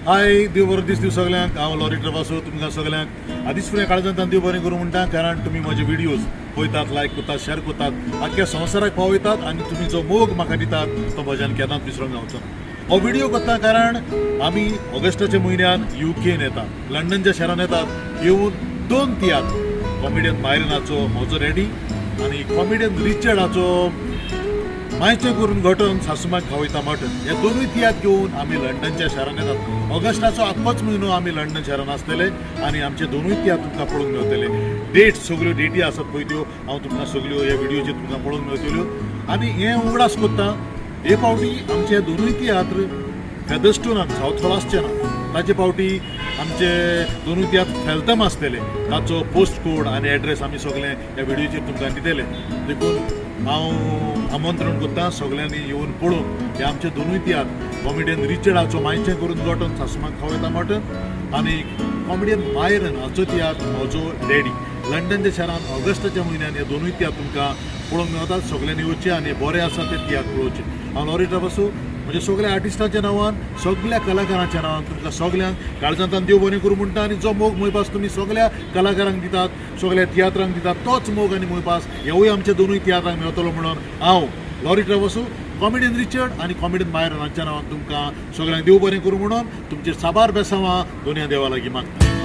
हाय, देव बरो दीस दिवं सगल्यांक. हांव लॉरी ट्रवासो तुमकां सगल्यांक आदींच फुडें काळजांत देव बरें करूं म्हणटा, कारण तुमी म्हजे व्हिडियोज पळयतात, लायक करतात, शेअर करतात, आख्ख्या संवसाराक पावयतात आनी तुमी जो मोग म्हाका दितात तो म्हज्यान केन्नाच विसरूंक जावचो ना. हो व्हिडिओ करता कारण आमी ऑगस्टाच्या म्हयन्यान युकेन येता, लंडनच्या शहरान येतात. येवन दोन तियात्र, कॉमेडियन मायरनाचो म्हजो रेडी आनी कॉमेडियन रिचर्डाचो मायचें करून घटन सासुमाक खावयता मटन, हे दोनूय तियात्र घेवन आमी लंडनच्या शारान येतात. ऑगस्टाचो आख्खोच म्हयनो आमी लंडन शारान आसतले आनी आमचे दोनूय तियात्र तुमकां पळोवंक मेळटले. डेट, सगळ्यो डेटी आसात पळय, त्यो हांव तुमकां सगळ्यो ह्या व्हिडियोचेर तुमकां पळोवंक मेळटल्यो. आनी हें उगडास करता, हे फावटी आमचे दोनूय तियात्र फेदस्टोनान, सावथ हॉल आसचे ना. ताचे फावटी आमचे दोनूय तियात्र फेल्थम आसतले. ताचो पोस्ट कोड आनी एड्रेस आमी सगळे ह्या व्हिडियोचेर तुमकां दितले. देखून हांव आमंत्रण करता सगळ्यांनी येवन पळोवंक हे आमचे दोनूय तियात्र, कॉमेडियन रिचर्डाचो मायचें करून गोटन सासुमाक खावयता मटन आनी कॉमेडियन मायरन हाचो तियात्र म्हजो डॅडी. लंडनच्या शारान ऑगस्टाच्या म्हयन्यान हे दोनूय तियात्र तुमकां पळोवंक मेळतात. सगळ्यांनी येवचे आनी बरे आसा ते तियात्र पळोवचे. हांव लॉरी ट्राबसू म्हणजे सगळ्या आर्टिस्टांच्या नांवान, सगळ्या कलाकारांच्या नांवान तुमकां सगळ्यांक काळजांतान देव बरें करूं म्हणटा. आनी जो मोग मोयपास तुमी सगळ्या कलाकारांक दितात, सगळ्या तियात्रांक दितात, तोच मोग आनी मोयपास हेवूय आमच्या दोनूय तियात्रांक मेळटलो म्हणून हांव लॉरी ट्राबसू कॉमेडियन रिचर्ड आनी कॉमेडियन मायरन हांच्या नांवान तुमकां सगळ्यांक देव बरें करूं म्हणून तुमचे साबार बेसांवां दोनया देवा लागीं मागता.